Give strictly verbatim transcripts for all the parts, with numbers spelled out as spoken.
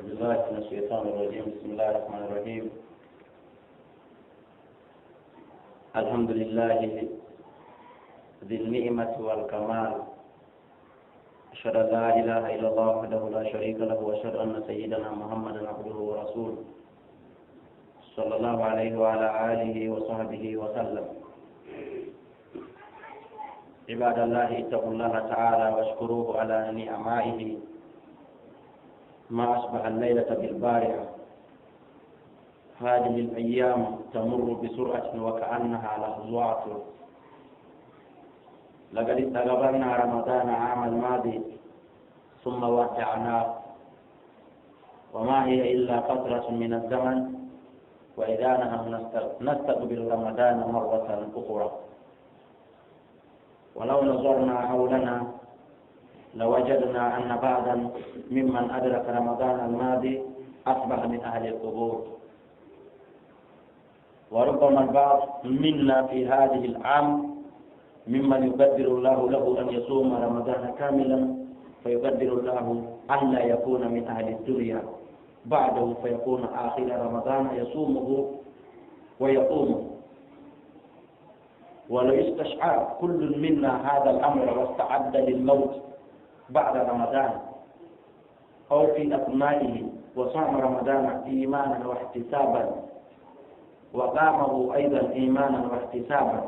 بالله من الشيطان الرجيم. بسم الله الرحمن الرحيم. الحمد لله ذي النعمة والكمال. أشهد أن لا إله إلا الله وحده لا شريك له، وأشهد أن سيدنا محمدا عبده ورسوله، صلى الله عليه وعلى آله وصحبه وسلم. عباد الله، اتقوا الله تعالى واشكروه على نعمائه، ما أشبه الليلة بالبارحة. هذه الأيام تمر بسرعة وكأنها لحظات. لقد استقبلنا رمضان عام الماضي ثم ودعناه، وما هي إلا فترة من الزمن، وإذا نحن نست-، نستقبل رمضان مرة أخرى. ولو نظرنا حولنا لوجدنا أن بعضا ممن أدرك رمضان الماضي أصبح من أهل القبور. وربما البعض منا في هذه العام ممن يقدر الله له أن يصوم رمضان كاملا، فيقدر الله أن لا يكون من أهل الدنيا بعده، فيكون آخر رمضان يصومه ويقومه. ولو استشعر كل منا هذا الأمر واستعد للموت بعد رمضان أو في أثنائه وصام رمضان إيمانا واحتسابا وقامه أيضا إيمانا واحتسابا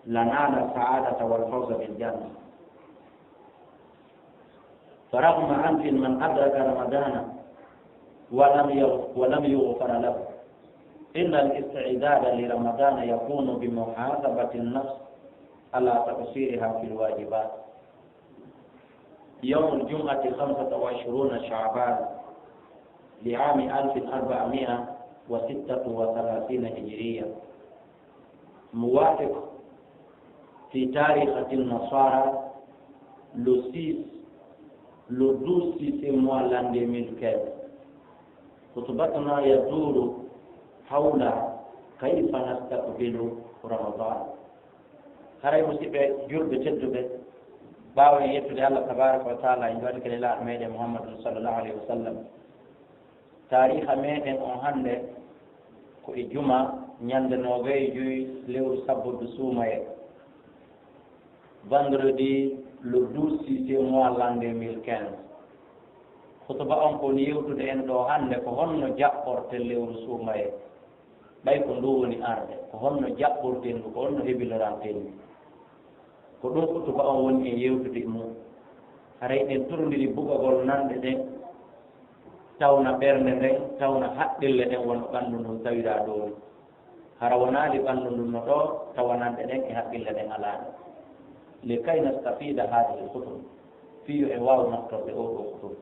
لنال السعادة والفوز بالجنة. فرغم أنف من أدرك رمضان ولم يغ-، ولم يغفر له، إن الاستعداد لرمضان يكون بمحاسبة النفس على تقصيرها في الواجبات. يوم الجمعة خمسة وعشرون شعبان لعام ألف وأربعمائة وستة وثلاثين هجرية، موافق في تاريخ النصارى le six, le douze sixième mois l'an deux mille quinze. خطبتنا يدور حول كيف نستقبل رمضان. Haray, musidɓe julɓe tedduɓe, ɓaawo en yettude Allah tabaraka wa taala, en njuwaɗike lelaaɗo meɗen Muhammadun sallallahu alayhi wa sallam. Taariha meɗen on hannde ko e juma, ñande noogay e joy lewru sabbordu suumaye, vendredi le douze sixième mois l'an deux mille quinze. Hutuba on ko woni yewtude en ɗo hannde ko honno jaɓɓorten lewru suumaye. Ɓay ko ndu woni arde, ko honno jaɓɓorten ndu, ko honno hebiloranten ndu? Ko ɗum hutuba on woni en yewtude e mum. Haray ɗen torondiri bugagol nanɗe ɗen, tawna ɓernde nden, tawna haqqille ɗen, wano ɓanndu ndun tawiraa ɗoo ni. Hara wonaali ɓanndu ndun no ɗoo, tawa nanɗe ɗen e haqqille ɗen alaa ɗoo. Likay nastafida haadihi l-hutuba, fii yo en waaw naftorde oo ɗoo hutuba.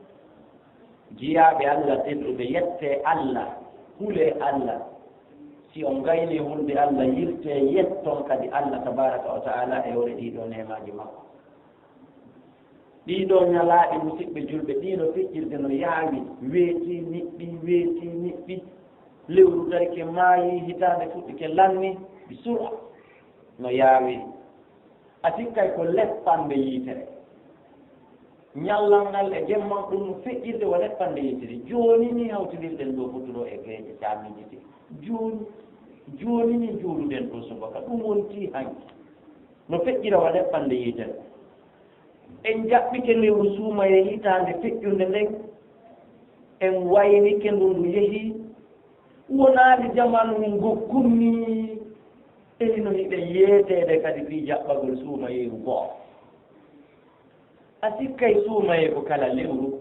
Jiyaaɓe Allah tedduɓe, yettee Allah, hulee Allah. Si on gaynii hulde Allah, yiltee yetton kadi Allah tabaraka wa taala e hoore ɗii ɗoo neemaaji makko. Ɗii ɗoo ñalaaɗe, musidɓe julɓe, ɗii no feƴƴirde no yaawi, weetii, niɓɓii, weetii, niɓɓii. Lewru darike, maayii, hitaande fuɗɗike, lannii, bi sura, no yaawiri. A sikkay ko leppande yitere. Ñallal ngal e jemma ɗum no feƴƴirde wa leppande yitere. Jooni ni hawtinirɗen ɗoo fotuɗo e geeƴe caamiiji ɗi. Jooni, jooni ni njuuluɗen ɗoo subaka. Ɗum wontii hanki. No feƴƴira wa leppande yitere. En jaɓɓike lewru suumaye hitaande feƴƴunde nden. En waynike ndu, ndu yehi. Wonaali jamaanu ngun gokkunni. Eni no hiɗen yeeteede kadi fii jaɓɓagol suumayeeru goo. A sikkay suumayee ko kala lewru?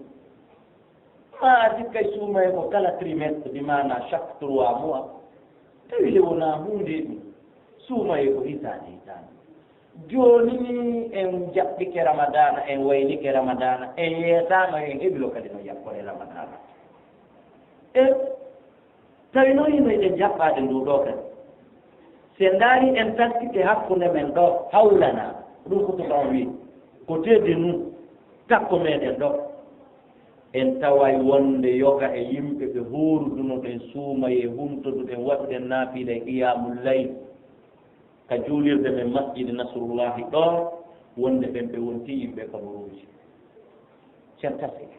Maa a sikkay suumayee ko kala trimestre, bi maanaa chaque trois mois? Tawi le wonaa huunde ɗum. Suumayee ko hitaande hitaande. Jooni ni en jaɓɓike Ramadaana, en waynike Ramadaana, en yeetaama, en heblo kadi no jaɓɓore Ramadaana. E Tawi noon hino eɗen jaɓɓaade ndu ɗoo kadi. Si en ndaari en taskike hakkunde men ɗoo, hawlana, ko ɗum hutuba on wi'i, ko teddi nun takko meɗen ɗoo. En taway wonde yoga e yimɓe ɓe hoorudunoɗen suumayee, huntoduɗen, waɗuɗen naafiila e qiyamul layl ka juulirde men Masjidi Nasrullahi ɗoo, wonde ɓen ɓe wonti yimɓe kaburuuji. Si en taskike.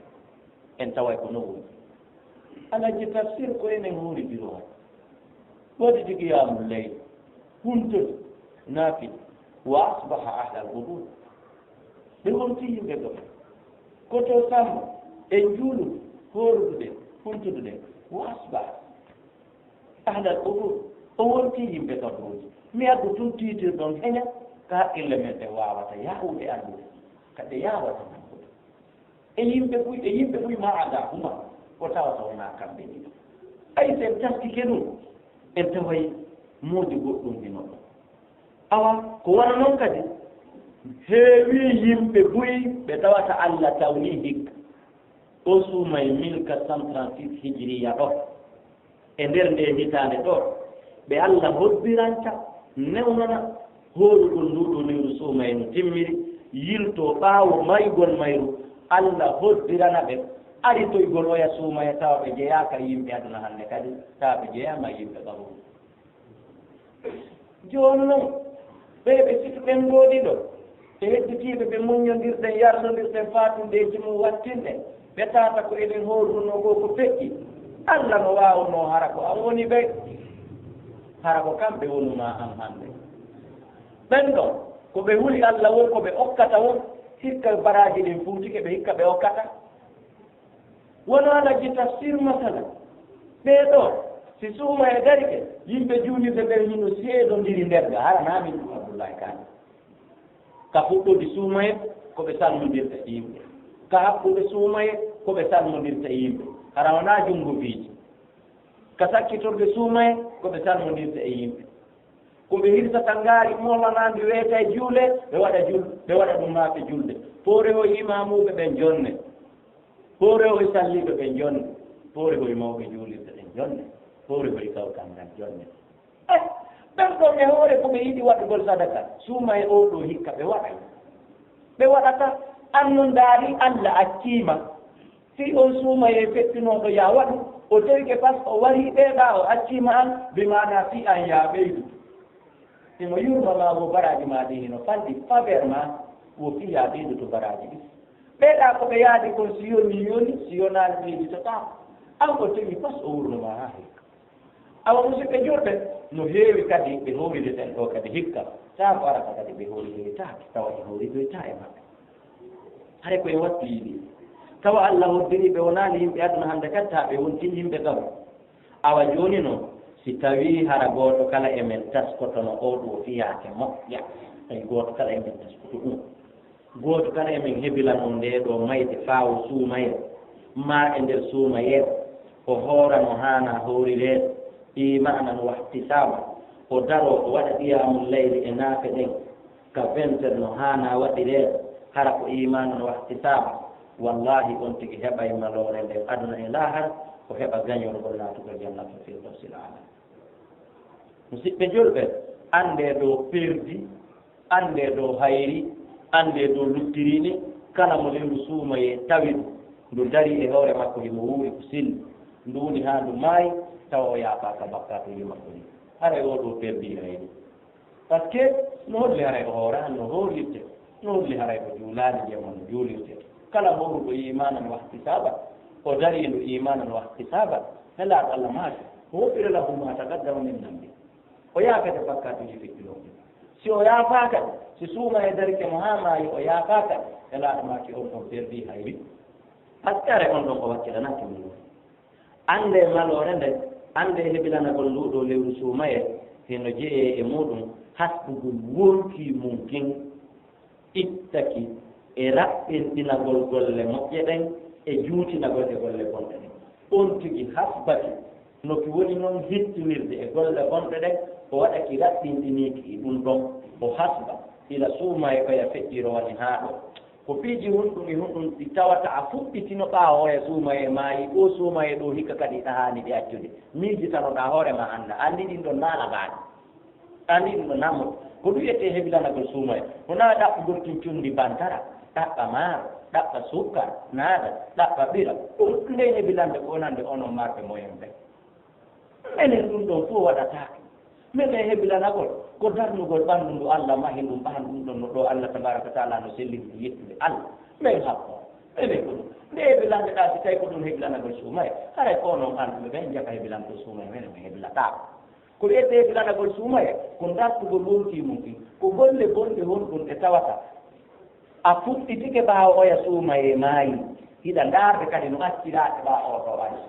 En taway ko no woni. Alhaji Tafsir ko enen hoori biro hannde. Waɗi tigi yaamu leydi, huntude, naafila, wa asbaha ahlal qubur. Ɓe wonti yimɓe gom. Ko to Samba, en juulu, hooruduɗen, huntuduɗen, wa asbaha ahlal qubur. O wonti yimɓe kaburuuji. Mi addu tun tiitirɗon heña, ka haqqille men ɗe waawata yaawude anndude, ka ɗe yaawata nangude. E yimɓe buy, e yimɓe buy ma ada huma, ko tawata wonaa kamɓe ɗiɗo. Ay, so en taskike ɗum, en taway moodi goɗɗum hino ɗon. Awa, ko wano non kadi, heewi yimɓe buy ɓe tawata Alla tawni hikka. O suumay mille quatre cent trente-six hijiriya ɗo. E nder nde hitaande ɗo, ɓe Alla hoddiranta, newnana, hoorugol nduɗo lewru suumaye no timmiri, yilto ɓaawo maygol mayru, Alla hoddirana ɓe, aritoygol oya suumaye, tawa ɓe jeyaaka yimɓe aduna hannde kadi, tawa ɓe jeyaama yimɓe ɓaruuru. Jooni non, ɓee ɓe situɗen ɗoo ɗiɗo, e hedditiiɓe ɓe muññondirɗen, yarnondirɗen faatundeeji mum wattinɗen, ɓe taata ko eɗen hoornunoo ko ko feƴƴi. Alla no waawnoo hara ko an woni ɓe, hara ko kamɓe wonunoo an hannde. Ɓen ɗon, ko ɓe huli Alla won, ko ɓe okkata won, hikka baraaji ɗin fuutike ɓe, hikka ɓe okkata. Wano Alhaji Tafsir masala. Ɓee ɗoo, si suumaye darike, yimɓe juulirde ɓen hino seedondiri nder ga, hara naa min ɗum Abdullahi Kane. Ka fuɗɗoode suumaye, ko ɓe salmondirta e yimɓe. Ka haɓɓude suumaye, ko ɓe salmondirta e yimɓe. Hara wonaa junngo fiiji. Ka sakkitorde suumaye, ko ɓe salmondirta e yimɓe. Ko ɓe hirsata ngaari moolanaandi weeta e juule, ɓe waɗa jul-, ɓe waɗa ɗum maafe julde. Foorewo imaamuuɓe ɓen jonne. Foorewo salliiɓe ɓen jonne. Foorewo mawɓe juulirde ɓen jonne. Foorewo kawtal ngal jonne. Eh, ɓen ɗon e hoore ko ɓe yiɗi waɗugol sadaka. Suumaye oo ɗoo hikka ɓe waɗay. Ɓe waɗata, an non ndaari Alla accii ma. Fii on suumayee feƴƴunooɗo yaa waɗu, o tewike pas o warii ɓeeɗaa o acciima an, bi maanaa fii an yaa ɓeydu. Himo yurma maa wo baraaji maa ɗin hino falɗi, faveur maa wo fii yaa ɓeydu to baraaji ɗin. Ɓeeɗaa ko ɓe yaadi kon si yoni yoni, si yonaali ɓeyditotaako. An o tewi pas o wurno maa haa hikka. Awa, musidɓe julɓe, no heewi kadi ɓe hoorideten ɗoo kadi hikka. Taa ko arata kadi ɓe hooridoytaake, tawa ɓe hooridoytaa e maɓɓe. Haray ko e wattu yiɗi. Tawa Alla hoddiri ɓe wonaali yimɓe aduna hannde kadi, taa ɓe wonti yimɓe gaba. Awa jooni non, si tawii hara gooto kala e men taskotono oo ɗoo fiyaake moƴƴa, tawi gooto kala e men taskoto ɗum. Gooto kala e men hebilanoo ndee ɗoo mayde faawo suumayee, maa e nder suumayee, o hoora no haanaa hoorireede, iimaanan wahtisaaba, o daroo o waɗa qiyaamul layli e naafe ɗen, ka vingt heures no haanaa waɗireede, hara ko iimaanan wahtisaaba, wallaahi on tigi heɓay maloore nden aduna e laahara, o heɓa gañorgol naatugol jannatul firdawsil aala. Musidɓe julɓe, anndee ɗoo perdi, anndee ɗoo hayri, anndee ɗoo luttiriini, kala mo lewru suumayee tawi ɗum, ndu darii e hoore makko, himo wuuri ko selli, ndu woni haa ndu maayi, tawa o yaafaaka bakkaatuuji makko ɗin. Haray oo ɗoo perdi hayri. Parce que no holli haray o hooraani no hoorirte, no holli haray o juulaani jamma no juulirte. Kala mawɗo iimaanan wahtisaaban, o dariiɗo iimaanan wahtisaaban, Nelaaɗo Alla maaki, غفر له ما تقدم من ذنبه. O yaafete bakkaatuuji feƴƴunooɗi. Si o yaafaaka, si suumayee darike mo haa maayi, o yaafaaka, Nelaaɗo maaki, on ɗon perdi hayri. Parce que haray on ɗon o wakkilanaaki mo. Anndee maloore nden, anndee hebilanagol nduu ɗoo lewru suumayee, hino jeyaa e muuɗum hasbugol wonkii mum kin, ittaki e raɓɓinɗinagol golle moƴƴe ɗen e juutinagol e golle bonɗe ɗen. On tigi hasbaki no ki woni non hittinirde e golle bonɗe ɗen, o waɗa ki raɓɓinɗinii ki e ɗum ɗon, o hasba, ila suumayee oya feƴƴi rowani haa ɗoo. Ko piiji honɗun e honɗun ɗi tawata a fuɗɗitino ɓaawo oya suumayee maayi, oo suumayee ɗoo hikka kadi ɗahaani ɗi accude? Miijitanoɗaa hoore maa anndaa, anndi ɗin ɗon naa labaaɗi. Anndi ɗin ɗon naa moƴƴi. Ko ɗum wiyetee hebilanagol suumayee. Ko naa ɗaɓɓugol tun conndi bantara, ɗaɓɓa maaro, ɗaɓɓa sukkar, naada, ɗaɓɓa ɓira. Ɗum ndee hebilande ko wonande onon marɓe moyen ɓen. Enen ɗum ɗon fof waɗataake. Men e hebilanagol ko darnugol ɓanndu ndu Alla mahi ndun, ɓanndu ɗum ɗon no ɗoo Alla tabaaraka wa taala no selliri ɗum yettude Alla. Men haɓɓo. Ene ko ɗum. Nde hebilande ɗa, si tawi ko ɗum hebilanagol suumaye, haray ko noon an ɓe ɓen jaka hebilangol suumaye, mene mi hebilata. Ko wiyetee hebilanagol suumaye, ko dartugol wonti mum ɗin. Ko golle bonɗe honɗum ɗe tawata a fuɗɗitike ɓaawo oya suumaye maayi, hiɗa ndaarde kadi no acciraaɗe ɓaa o ɗo ari.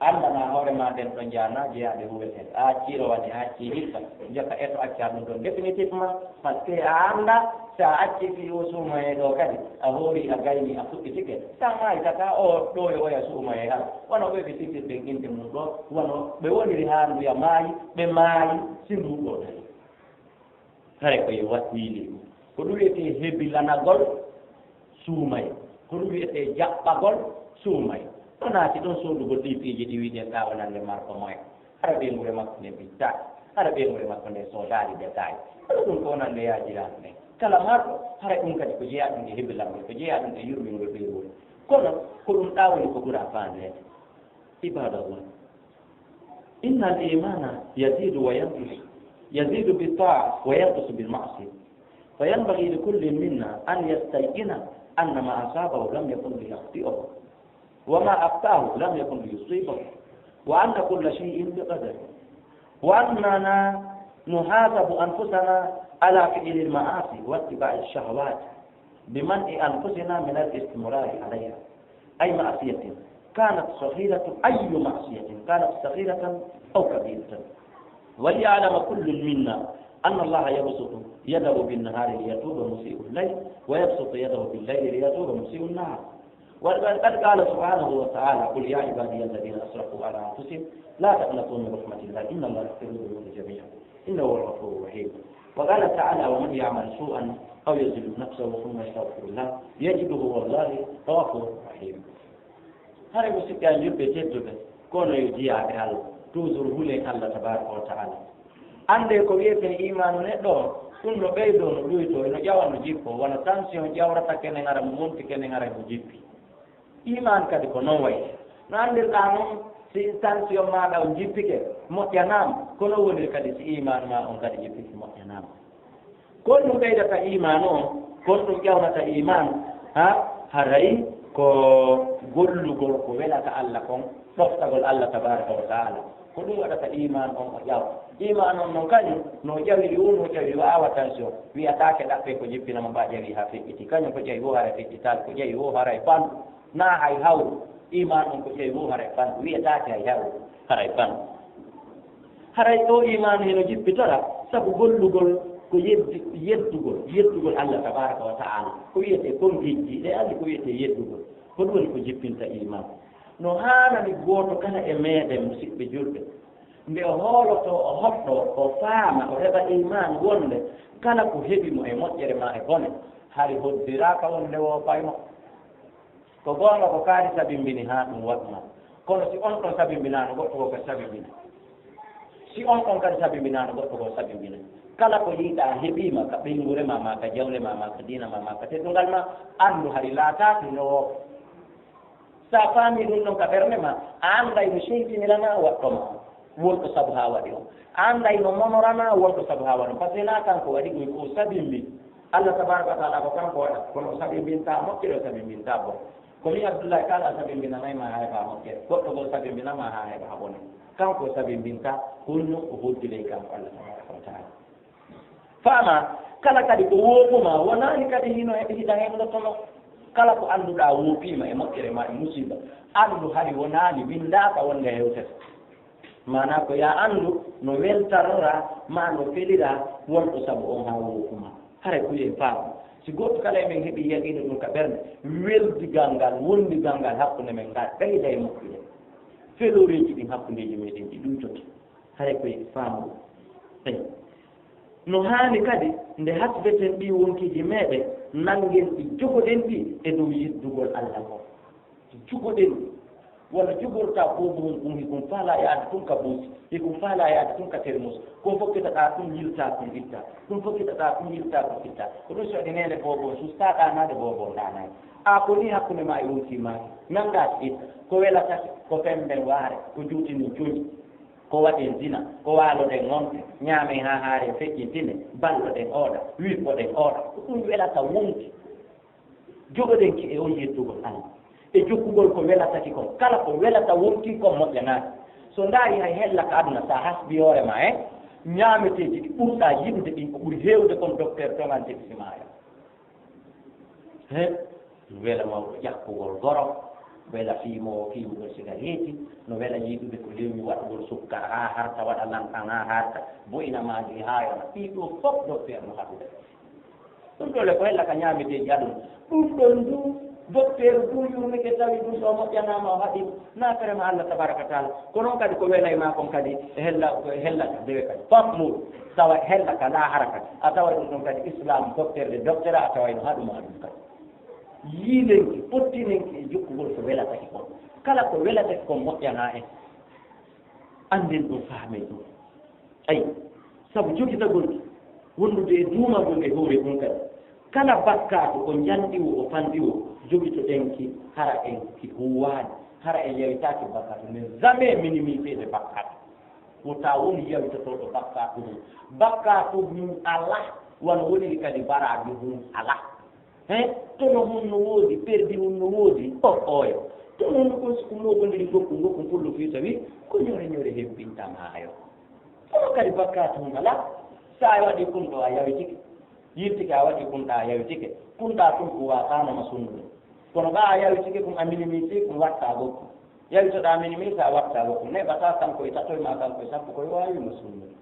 Anndanaa hoore maa nden ɗo njaanaa jeyaade huweten. A accii rowani, a accii hikka, jaka e to accaa ɗum ɗon définitivement, parce que a anndaa si a accii fii o suumayee ɗo kadi, a hoorii, a gaynii, a fuɗɗitike. Si a maaytataa, o ɗo e oya suumayee hara. Wano ɓe ɓe sifirɗen innde mum ɗo, wano ɓe woniri haa nduya maayi, ɓe maayi, si nduu ɗo tawi. Hare ko yo waɗ wiili ɗum. Ko ɗum wiyetee hebilanagol suumay. Ko ɗum wiyetee jaɓɓagol suumay. Ɗo naati ɗon soodugol ɗii piiji ɗi wiɗen ɗa wonande marko moyen. Hara ɓeynguure makko nden ɓittaaki. Hara ɓeynguure makko nden soodaali detail. Hara ɗum ko wonande yaajiraani nden. Kala marɗo, hara ɗum kadi ko jeyaa ɗum e hebilangol, ko jeyaa ɗum e yurmingol ɓeynguure. Kono, ko ɗum ɗa woni ko ɓura faandeede. Ibadallah. إن الإيمان يزيد وينقص، يزيد بالطاعة وينقص بالمعصية، فينبغي لكل منا أن يستيقن أن ما أصابه لم يكن ليخطئه، وما أخطأه لم يكن ليصيبه، وأن كل شيء بقدر، وأننا نحاسب أنفسنا على فعل المعاصي واتباع الشهوات، بمنع أنفسنا من الاستمرار عليها، أي معصية كانت صغيرة، أي معصية كانت صغيرة أو كبيرة. وليعلم كل منا أن الله يبسط يده بالنهار ليتوب مسيء الليل، ويبسط يده بالليل ليتوب مسيء النهار. وقد قال سبحانه وتعالى: قل يا عبادي الذين أسرفوا على أنفسهم لا تقنطوا من رحمة الله إن الله يغفر الذنوب جميعا إنه هو الغفور الرحيم. وقال تعالى: ومن يعمل سوءا أو يظلم نفسه ثم يستغفر الله يجده هو الله غفور رحيم. Hare musidɓe an julɓe tedduɓe, kono yo jiyaaɓe Allah, toujours hulen Allah tabaraka wa ta'ala. Annde ko wiyeten imaanu neɗɗo on, ɗum no ɓeydoo, no ɗuytoo, no ƴawa, no jippoo, wano tension ƴawrata kene ŋara mo monti, kene ŋara mo jippi. Imaan kadi ko non wayi. No anndirɗaa non, si tension maaɗa on jippike, moƴƴanaama, ko non woniri kadi si imaan maa on kadi jippike, moƴƴanaama. Ko ɗum ɓeydata imaan on, ko ɗum ƴawnata imaan, ha, haray ko gollugol ko welata Allah kon, ɗoftagol Allah tabaraka wa ta'ala. Ko ɗum waɗata imaan on o ƴawa. Imaan on non kañum, no ƴawiri o, no ƴawi waawa tension. Wiyataake ɗaɓɓe ko jippinama ɓa ƴawi ha feƴƴiti. Kañum ko ƴawi o haray feƴƴitaali, ko ƴawi o haray ɓandu. Na hay hawru. Imaan on ko ƴawi o haray ɓandu. Wiyataake hay hawru, haray ɓandu. Haray o imaanu hino jippitora sabu gollugol ko yeddi-, yeddugol, yeddugol Allah tabaraka wa ta'ala. Ko wiyetee kon hijji, ɗe anndi ko wiyetee yeddugol. Ko ɗum woni ko jippinta imaan. No haanani gooto kala e meeɗen, musiɓɓe julɓe, nde o hoolotoo, o hoɗɗoo, o faama, o heɓa imaan wonde kala ko heɓi mo e moƴƴere maa e bone, hari hoddiraaka wonde woopay mo. Ko goonga ko kaari sabimbini haa ɗum waɗ mo. Kono si on ɗon sabimbinaano, goɗɗo goo kadi sabimbina. Si on ɗon kadi sabimbinaano, goɗɗo goo sabimbina. Kala ko yiɗaa heɓii ma ka ɓeynguure maa, maa ka jawle maa, maa ka diina maa, maa ka teddungal maa, anndu hari laataaki no woo. Sa faamii ɗum ɗon ka ɓernde maa, a annday no seytiniramaa waɗɗo maa wonɗo sabu haa waɗi on. A annday no monoramaa wonɗo sabu haa waɗi on. Par ce que naa kanko waɗi ɗum, ko o sabimbi. Allah tabaraka wa taala ko kanko waɗa, kono o sabimbintaa moƴƴere, o sabimbintaa bone. Ko min Abdullahi kala a sabimbinanay ma haa heɓa moƴƴere, goɗɗo goo sabimbina ma haa heɓa bone. Kanko o sabimbintaa, kono o hoddilay kanko Allah tabaraka wa taala. Faama, kala kadi ko wooɓumaa, wonaani kadi hino e hiɗa hendotono. Kala ko annduɗaa woopiima e moƴƴere maa e musiba, anndu hari wonaani, winndaaka wonde hewtete. Maanaa ko yaa anndu no weltaroraa maa no feliraa wonɗo sabu on haa woopumaa. Haray ko yo en faamu. Si gooto kala e men heɓii yaqiinu ɗum ka ɓernde, weldigal ngal, wondigal ngal hakkunde men ngal ɓeyday moƴƴude. Feloreeji ɗin hakkundeeji meɗen ɗi ɗuytoto. Haray ko yo en faamu ɗum. Eyi. No haani kadi, nde hasbeten ɗii wonkiiji meeɗen, nanngen ɗi, jogoɗen ɗi e dow yiɗdugol Allah ngol. Jogoɗen ɗi. Wano jogortaa boobo hun kun, hikun faalaa yaade tun ka buusi, hikun faalaa yaade tun ka termus. Ko fokkitaɗaa tun yiltaa, kun ittaa. Kun fokkitaɗaa tun yiltaa, kun ittaa. Ko ɗun so waɗi neene boobo on, sustaa ɗaanaade boobo on ɗaanaaki. A ko nii hakkunde maa e wonkii maa. Nanngaa si itta. Ko welatake, ko femmbee waare, ko juutini cuuɗi. Ko waɗen zina, ko waaloɗen wonde, ñaamen haa haare feƴƴintine, balloɗen ooɗa, wirɓoɗen ooɗa. Ko ɗum welata wonki. Jogoɗen ki e on yettugol Allah e jokkugol ko welataki kon. Kala ko welata wonki kon moƴƴanaaki. So ndaari hay hella ka aduna, sa hasbi hoore ma e ñaameteeji ɗi ɓurɗaa yiɗude ɗin, ko ɓuri heewde kon docteur toŋante bisimaayo. He, wela mawɗo ƴakkugol goro, wela fiimo fiimugol sigareeti, no wela yiɗude ko lewmi waɗugol sukkar haa harta, waɗa lanɗan haa harta, boyna maaji haa yona. Ɗii ɗoo fof docteur no haɗude. Ɗum ɗoo le ko hella ka ñaameteeji aduna. Ɗum ɗon du, docteur du yurmike tawi ɗum ɗo moƴƴanaama o haɗi naafere ma Allah tabaraka taala. Ko noon kadi ko welay ma kon kadi e hella, e hella dewe kadi. Fof muuɗum. Tawa hella ka laahara kadi. A tawa ɗum ɗon kadi Islam docteur de docteur a tawa ino haɗuma ɗum kadi. Yiilenki, pottinenki e jokkugol ko welataki kon. Kala ko welataki kon moƴƴana en. Annden ɗum, faamen ɗum. Ayi, sabu jogitagol ki, wondude e duumagol e hoore ɗum kadi. Kala bakkaatu o njanɗiwo, o fanɗiwo, jogitoɗen ki, hara en ki huuwaani, hara en yawitaaki bakkaatu, mais jamais minimiser de bakkaatu. Wota won yawitotooɗo bakkaatu mum. Bakkaatu mum alaa, wano woniri kadi baraaɗo mum alaa. He, tono mum no woodi, perdi mum no woodi, o oyo. Tono no kon suku moɓondiri gokku, gokku pullo fii tawi, ko ñore ñore hebbinta maayo. Kono kadi bakkaatu mum alaa. Sa a waɗi kun ɗo a yawitike, yiltike a waɗi kun ɗa a yawitike, kun ɗa kun ko wasaano ma sunnude. Kono ɓa a yawitike kun a minimiser kun watta gokku. Yawitoɗa minimiser a watta gokku. Neɓata kanko e tato e ma kanko e sappo ko yo wawi ma sunnude.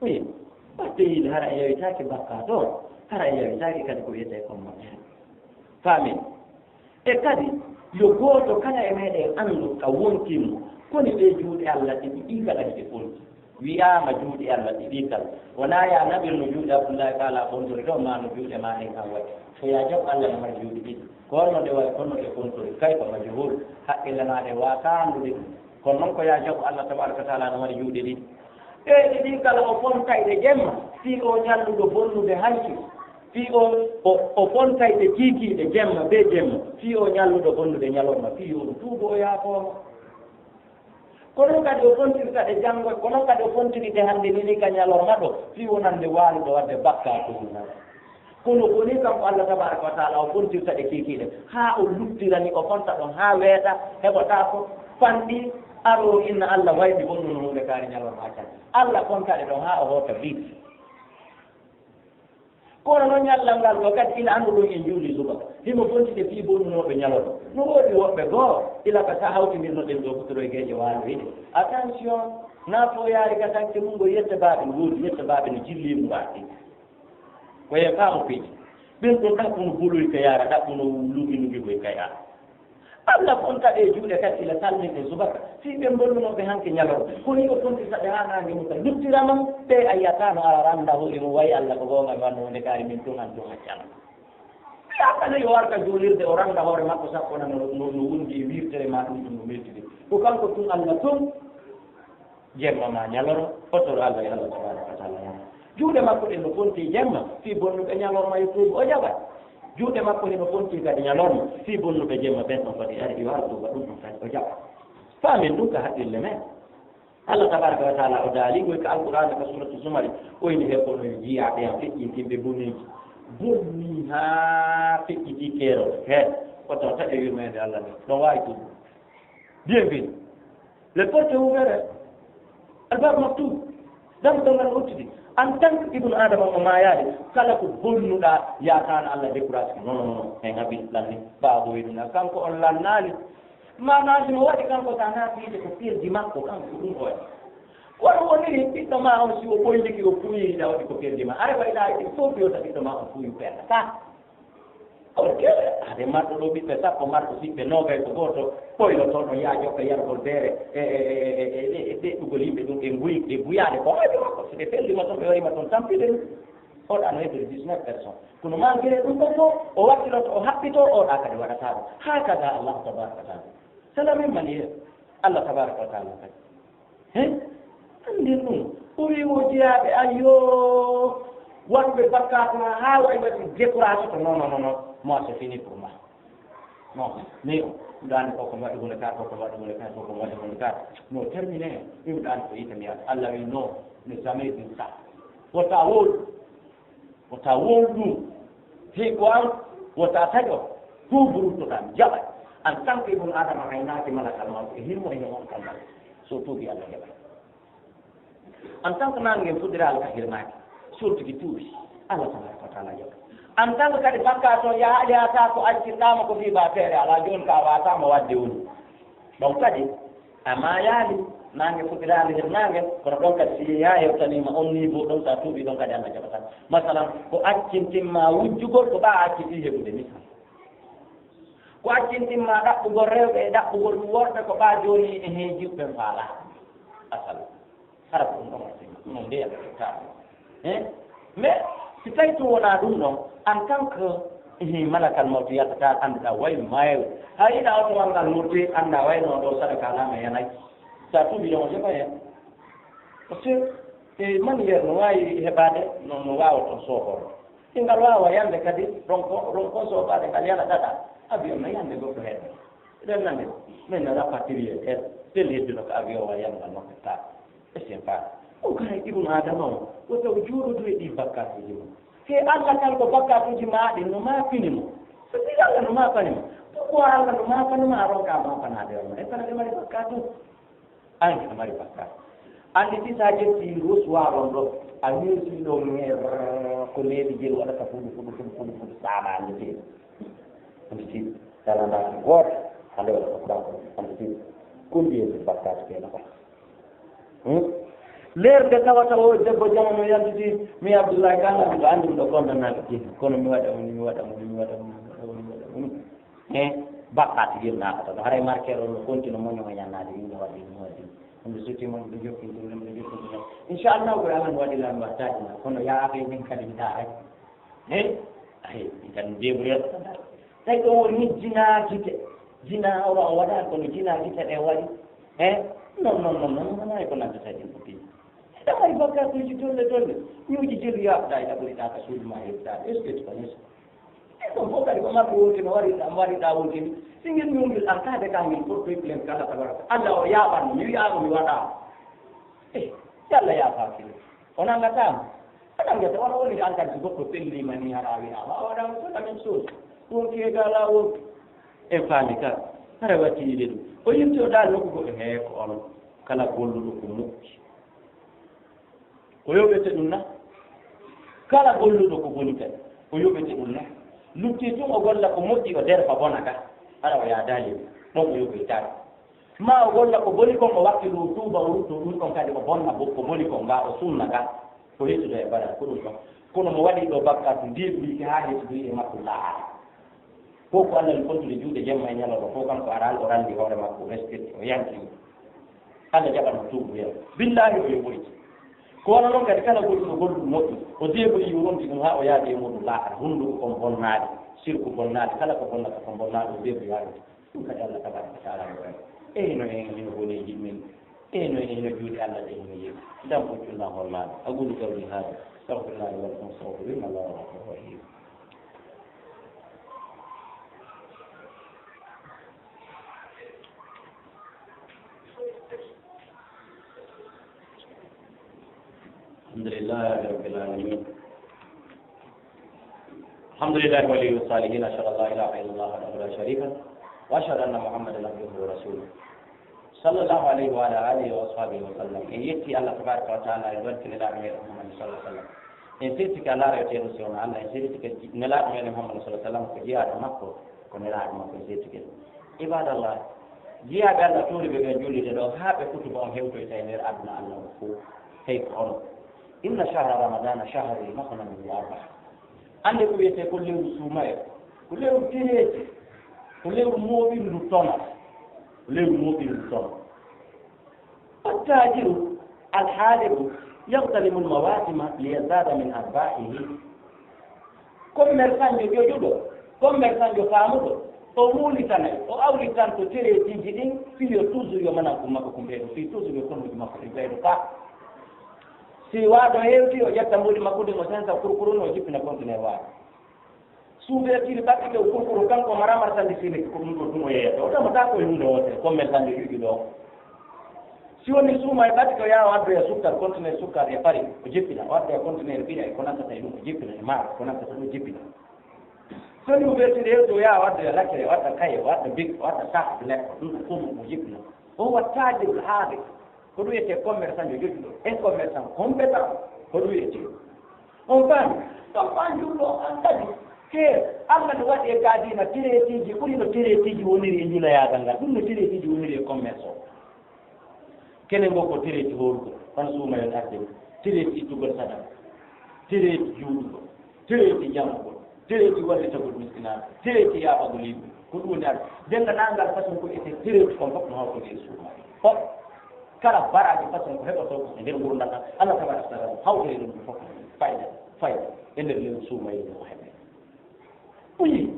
Wi, batte yiide hara a yawitake bakkaatu o, hara a yawitake kadi ko wiyetee kon moƴƴere. Faamin. E kadi, yo gooto kala e meɗen anndu ka wonkinmo, koni ɗee juuɗe Allah ɗiɗi ɗii kala hiɗe fonti. Wiyaama juuɗe Allah ɗiɗi kala. Wonaa ya naɓir no juuɗe Abdullahi Faala fontiri ɗo, maa no juuɗe ma ɗen kan waɗi. Ko ya jaɓu Allah no mari juuɗe ɗiɗi. Ko honno ɗe waɗi, honno ɗe fontori? Kayfa majhul. Haqqille ma ɗe waawataa anndude ɗum. Kono noon ko ya jaɓu Allah tabaraka wa taala no mari juuɗe ɗiɗi. Ɗee ɗiɗi kala o fontay ɗe jemma, fii o ñalluɗo bonnude hanki. Fii o, o, o fontay ɗe kiikiiɗe jemma bee jemma, fii o ñalluɗo bonnude ñalorma, fii yo ɗum tuubu o yaafooma. Ko noon kadi o fontirta ɗe janngo, ko noon kadi o fontiri ɗe hannde ni, ni ka ñalorma ɗo, fii wonande waaluɗo waɗde bakkaatu mum. Kono ko ni kanko Allah tabaraka wa taala o fontirta ɗe kiikiiɗe, haa o luttirani, o fonta ɗon haa weeta, heɓotaako fanɗi, aroo inna Allah wayɓi bonnuno huunde kaari ñalorma accan. Allah fonta ɗe ɗon haa o hoota biit. Kono noon ñallal ngal ɗo kadi ina anndu ɗum en juuli subaka. Himo fontide fii bonnunooɓe ñalorma. No woodi woɓɓe goo, ila ka sa hawtindirno ɗen ɗo fotoro e geeƴe waalo hiɗe. Attention, na fo yaari ka tanke mum ngo yette baaɓe no woodi, yette baaɓe no jilli mu waɗi. Ko e faamu piiji. Ɓen ɗon ɗaɓɓuno boloy ka yaara, ɗaɓɓuno lugi lugi koy ka yaara. Allah fonta ɗe juuɗe kadi ila salminde subaka, fii ɓe mbonnunooɓe hanki ñalorma. Ko ni o fontirta ɗe haa naange muta, luttira man, ɓe a yiyata no ara rannda hoore mum, wayi Allah ko goonga mi wanno huunde kaari min tun an tun accana. Ɓe a kala yo warta juulirde, o rannda hoore makko, sakko na no, no, no wondi e wirtere ma ɗum, ɗum no weltide. Ko kanko tun Allah tun. Jemma ma ñalorma, o toro Allah e Allah tabaraka wa taala ñalorma. Juuɗe makko ɗen no fonti jemma, fii bonnuɓe ñalorma yo tuubu, o jaɓa. Juuɗe makko hino fonti kadi ñalorma, fii bonnuɓe jemma ɓen ɗon kadi ari ɗi waara tuuba, ɗum ɗon kadi o jaɓa. Faamen ɗum ka haqqille men. Allah tabaraka wa taala o daali ngoy ka Alqur'aana ka suuratu Zumari, o ini he kono jiyaaɓe am feƴƴintinɓe boneeji. Bonni haa feƴƴitii keerol. He, o tawta e yurmeende Allah nde. Ɗon waawi tuubu. Bien venu. Les portes ouvertes. Albaabu maktuub. Dammuɗe ngal hottidi. En tant que ibnu Adama mo maayaade, kala ko bonnuɗaa, yaakaano Allah décourage. Non, non, non. Hen haɓi lanni. Ɓaawo ɓooyi ɗum na. Kanko on lannaali. Maanaa himo waɗi kanko sa naati yiide ko perdi makko, kanko ɗum o waɗi. Kono woniri ɓiɗɗo ma on si o ɓoyliki o fuuyiri ɗa waɗi ko perdi ma. Are ko ina yiɗi fof yo ta ɓiɗɗo ma on fuuyu perda. Ka. Ok, hade marɗo ɗo ɓiɓɓe sappo, marɗo siɓɓe noogay, ko gooto ɓoylotooɗo, yaa jokka yargol beere e, e, e, e, e, e ɗeɗɗugol yimɓe ɗum, e nguy-, e guyaade ko waaji makko. So ɓe pellima toon, ɓe wayima toon tampinde ɗum. Oɗa no heddori dix-neuf personnes. Kono malgré ɗum ɗon fof, o wattiloto, o haɓɓito, oɗa kadi waɗata ɗum. Hakaza Allah tabaraka wa taala. C'est la même manière. Allah tabaraka wa taala kadi. He? Anndin ɗum. O wi wo jeyaaɓe, ayyo, waɗuɓe bakkaatu haa waɗi waɗi découragé ko non, non, non, non. Moi, c'est fini pour moi. Non, mais ɗum ɗaani ko ko waɗi hunde ka, ko ko waɗi hunde ka, ko ko waɗi hunde ka. No terminé. Ɗum ɗaani ko yita mi yaata. Allah wi non, ne jamais ɗum ka. Wota wowlu. Wota wowlu ɗum. Hey, ko an. Wota taƴo, tuubu ruttoɗaa, jaɓa. En tant que ibnu Adama, hay naati malakal mawti, e hirmo e on kalmal. So tuubi, Allah jaɓa. En tant que naange fuɗɗiraali ka hirnaaki, so tigi tuubi, Allah tabaraka wa taala jaɓa. En tant que kadi bakka to yaha, yahata ko accirɗaama ko fii ba feere, alaa jooni ka waataama waɗde woni. Ɗon kadi, a maayaali, naange fuɗɗiraali hirnaange, kono ɗon kadi si yehi haa hewtaniima on niveau ɗon, so a tuubii ɗon kadi Allah jaɓataa. Masalan, ko accintinma wujjugol, ko ɓaa accitii heɓude misal. Ko accintinma ɗaɓɓugol rewɓe e ɗaɓɓugol worɓe, ko ɓaa jooni e heejiɓe faalaa. Asal. Hara ko ɗum ɗon accinma. Ɗum ɗon ndeya ɓe taa. Eh? Mais si tawi tun wonaa ɗum ɗon, en tant que, eh, malakal mawti yaltataa, annduɗaa way maayo. Hay yiɗa oto wal ngal murti, anndaa way no ɗo sadaka alaa men yanay. Sa tuubi ɗon, o jaɓa hen. Parce que, eh, manière no waawi heɓaade, no, no waawa toon sooforo. Si ngal waawa yande kadi, ronko, ronko soofaade ngal yana ɗaɗa. Avion no yande goɗɗo heen. Eɗen nani, min no rapatrier, tel, tel heddino ko avion o yana ngal nokka taa. Esen faa. O kay Ibnu Adama o, o taw jooɗodu e ɗi bakkatuuji mum. He Allah kan ko bakkatuuji maa ɗin no maa fini mo. So ɗi Allah no maa fani mo. Pourquoi Allah no maa fani ma a ronka maa fanaade on? E fanaade mari bakkatu. An a mari bakkatu. Anndi si sa ƴetti rose waron ɗo, a miisi ɗo ŋer ko leydi jel waɗata fuɗu, fuɗu, fuɗu, fuɗu, fuɗu, saama anndi te. Anndi te, dala mbaaki gooto, hande waɗa ko kanko, anndi te. Combien de bakkatu ɓe no waɗa? Hmm? Leer nde tawata o debbo jamanu yaltiti, mi Abdullahi Kala, mi ɗo anndi mi ɗo konda naaka jini. Kono mi waɗa woni, mi waɗa woni, mi waɗa woni, mi waɗa woni, mi waɗa woni. He, bakkaatu yirnaaka tan. Haray marqueur on no continue mo ñoo ñannaade, yimɓe waɗi, yimɓe waɗi. Ɗum ɓe sutti mo, ɓe jokki ɗum, ɓe jokki ɗum. Inchallah, ko Allah waɗi lan mbattaaji ma. Kono yaa aɓe min kadi mi daaray. He? Ahe, mi kan débrouillé ko tan. Tawi ɗo woni jinaa gite. Jinaa o, o waɗa kono jinaa gite ɗe waɗi. He? Non, non, non, non, non, non, ko nanta tawi ɗum ko piiji. Ɗo hari bakkaatuuji dolle dolle. Ñuuji jelu yaaɓɗaa e ɗaɓɓirɗaa ka suudu ma heɓɗaa. Est-ce que tu connais ça? E ɗum fof kadi ko makko wonti no waɗirɗaa, mo waɗirɗaa wontini. Si ngel ñuumbil artaade ka ngel fof toy pilen kala ka waɗata. Allah o yaaɓan, mi wiyaama mi waɗaama. Eh, si Allah yaafaaki ɗum. O nanngataama. O nanngata, wona woni an kadi si goɗɗo fellii ma ni hara a wiyaama. A waɗaama fof la même chose. Wonti e gaa laawol. En faami ka. Hara wattiide ɗum. O yimti o daal nokku goɗɗo hee ko on. Kala golluɗo ko moƴƴi. Ko yoɓete ɗum na? Kala golluɗo ko boni kadi, ko yoɓete ɗum na? Lutti tun o golla ko moƴƴi, o derfa bona ka. Hara o yaadaali ɗon o yoɓoytaako. Ma o golla ko boni kon, o wakkilu o tuuba, o rutto ɗum ɗon kadi, o bonna bo-, ko boni kon ga, o sunna ga. Ko yettude e bara, ko ɗum ɗon. Kono mo waɗi ɗo bakkaatu, ndeeɓuyke haa yettude e makko laaɓa. Ko ko Allah no kontude juuɗe jemma e ñalawma, ko kanko araali, o randi hoore makko, o respecti, o yanki. Allah jaɓan mo tuubu hen. Billahi o yoɓoyte. Ko wano non kadi kala goɗɗo golluɗo moƴƴo, o deeboyi yo ronki ɗum haa o yaadi e muɗum laakhara. Hunduko kon bonnaade, sirku bonnaade, kala ko bonnata kon bonnaade, o deeboyi haa ɗum. Ɗum kadi Allah tabaraka wa taala no waɗi. Eyyi no en hino boneeji men. Eyyi no en hino juuɗe Allah ɗe hino yeeɓi. Dam ɓoccunɗan hollaaɓe. أقول قولي هذا. أستغفر الله لي ولكم فاستغفروه إنه هو الغفور الرحيم. الحمد لله رب العالمين. الحمد لله ولي الصالحين، أشهد أن لا إله إلا الله وحده لا شريك له، وأشهد أن محمدا عبده ورسوله. صلى الله عليه وعلى آله وأصحابه وسلم. En yetti Allah tabaraka wa taala, en weltini Nelaaɗo meɗen Muhammad sallallahu alaihi wa sallam. En seedtike Allah reweteeɗo si wonaa Allah, en seedtike Nelaaɗo meɗen Muhammad sallallahu alaihi wa sallam ko jiyaaɗo makko, ko Nelaaɗo makko, en seedtike ɗum. Ibadallah, jiyaaɓe Allah tuuriɓe ɓen jullitde ɗo, haa ɓe kutuba on hewtoyta e nder aduna Allah on fof, hey ko onon. إن شهر رمضان شهر مغنم وأرباح. Annde ko wiyetee ko lewru suumayee, ko lewru tereeji, ko lewru mooɓindu tona, ko lewru mooɓindu tona. فالتاجر الحاذق يغتنم المواسم ليزداد من أرباحه. Commerçant jo ƴoƴuɗo, commerçant jo faamuɗo, o wuulitanay, o awlitanto tereejiiji ɗin, fii yo toujours yo mananku makko ko ɓeydo, fii toujours yo konuuji makko ɗin ɓeydo ka. Si waado hewti, o ƴetta mboɗi makko ɗin, o sensa kurkuru, o jippina conteneur waado. Suuɓeetiri ɓattike o kurkuru, kanko mara marchandise ni ko ɗum ɗo tun o yeeyata. O tamata ko e huunde wootere, commerçant jo ƴoƴuɗo o. Si woni suuma e ɓattike o yaha o addoya sukkar, conteneur sukkar e Paris, o jippina, o addoya conteneur ɓiɗa e ko nantata e ɗum, o jippina e maaro, ko nantata ɗum o jippina. Ko ɗum weltiri hewto yaa wadda lakkere, wadda kaye, wadda bik, wadda sac, lekko, ɗum ko ɗum mo yiɗno. O watta jibla haade. Ko ɗum wiyetee commerçant yo joƴƴuɗo. Un commerçant compétent. Ko ɗum wiyetee. On paami? Ɗon maa njullo an kadi. He, Allah no waɗi e kaa diina tereetiiji ɓuri no tereetiiji woniri e njuleyaagal ngal. Ɗum no tereetiiji woniri e commerce o. Kene ngo ko tereeti horugo, tan suumayen arde, tereeti ittugol sadaka, tereeti juulugol, tereeti ñamugol, tereeti wallitagol miskinaaɓe, tereeti yaafagol yimɓe. Ko ɗum woni arde. Denndaangal façon ko ete tereeti kon fof no hawtodi e suumaye. Fof. Kala baraaji façon ko heɓotoo ko e nder ngurndan ɗan, Allah tabaraka wa taala hawtiri ɗum ɗum fof. Fayda, fayda. E nder lewru suumaye ɗum ko heɓe. O yii,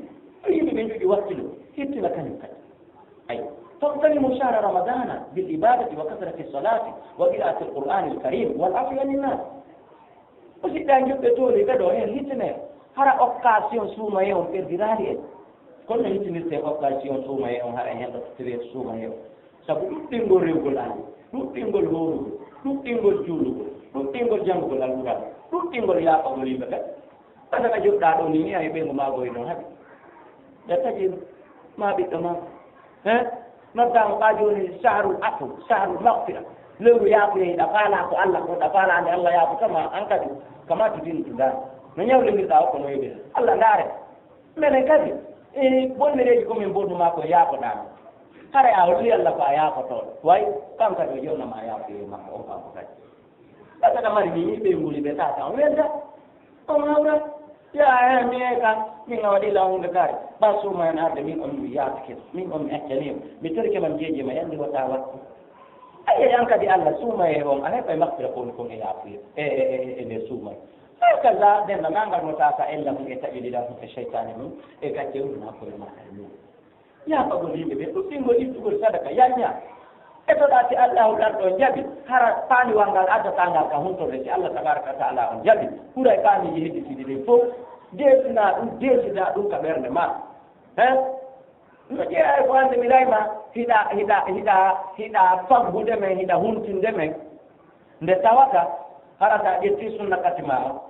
o yii ɓe njogi wakkilo, hittina kañum kadi. Ay, فاغتنموا شهر رمضان بالعبادة وكثرة الصلاة وقراءة القرآن الكريم والعفو عن الناس. O siɗɗa joɓɓe tooli ɓe ɗo heen hittine, hara occasion suumaye on perdiraali en. Kono no hittinirte occasion suumaye on hara en heɓa tire suumaye on. Sabu ɗuɗɗingol rewgol Allah, ɗuɗɗingol hoorugol, ɗuɗɗingol juulugol, ɗuɗɗingol janngugol Alquraan, ɗuɗɗingol yaafagol yimɓe ɓe. Ɓe daga joɗɗa ɗo ni, ni ay ɓe ngo maago e ɗon haɓi. Ɓe tagi ma ɓiɗɗo ma. He? Noddaama ɓa jooni shahrul afu, shahrul maghfira. Lewru yaafuye, ɗa faala ko Allah ko, ɗa faala nde Allah yaafu kama an kadi. Kama tudin tuda. No ñawlindirɗa o ko no yiɗi. Allah ndaare. Menen kadi, e bonnereeji ko min mbonnu ma ko yaafoɗaami. Hare a holli Allah ko a yaafoto. Way, kanko kadi o jonna ma yaafuye makko on kanko kadi. Ɓe kadi mari ni ɓe nguli ɓe tata on welda. On hawra. Ya, eh, mi e kan, min a waɗi lawunde kare. Ba suma en arde min on mi yaatake. Min on mi accani. Mi torike man jeeje ma yandi wata wattu. Aye an kadi Allah suma e on, a heɓa e maktira kon kon e yaafuye. E, e, e, e nder suma. Hakaza, nden na nangal mo tata ella mun e taƴi lila mun e shaytani mun e gacce mun na ko e makare mun. Yaafagol yimɓe ɓe, ɗuɗɗingol ittugol sadaka, yañña. Etoɗaa si Allahu Lanɗo jaɓi, hara paaniwal ngal addataa ngal ka huntorde, si Allah tabaraka wa taala on jaɓi, ɓuray paamiiji hedditiiɗi ɗin fof, deesinaa ɗum, deesidaa ɗum ka ɓernde maa. He? No jeyaa e ko hannde mi rayma, hiɗa, hiɗa, hiɗa, hiɗa faggude men, hiɗa huntinde men. Nde tawata, hara sa ƴetti sunna kati maa on,